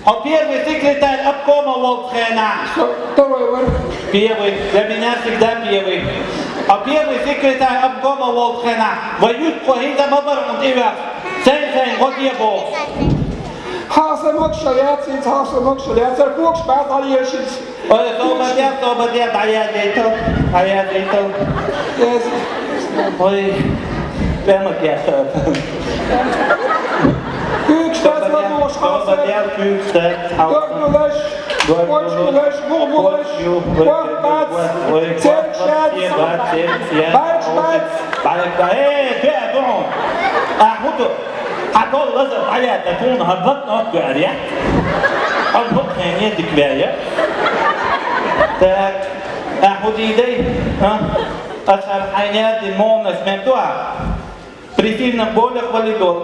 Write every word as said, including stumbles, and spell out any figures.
А первый секретарь обкома волча хенахь. Что? Второй вар. Первый. Для меня всегда первый. А первый секретарь обкома волча хенахь. Вай юххо хӀинца ма бара хьуна тӀевех. Сайн-сайн гӀо де боху. Хьан сан могуш яц, хӀинца хьан сан могуш яц, цара когаш бац, Ӏалиешица. Ой, собар де, собар де, дӀаяздайтал, дӀаяздайтал. Ой, прямо кехат. Куьйгаш дац, собар де, ладугӀуш собар де, хьан сан. Куьйгаш дац, хьан сан. Дог булаш, коча булаш, мух булаш, кох бац, церг шац, баьрг бац. БаьргӀа, э, де, ду хьуна. Ахьа хӀун ду? Хьан кол лазар дӀаяьлла, тхуна хьан блокнот гоьр яц? Хьан блокнот хьенех дика веа? Так, ахьа хӀун дийр дай? А? Ас хьайна яздина молнас мел ду ахьа? При сильных болях валидол.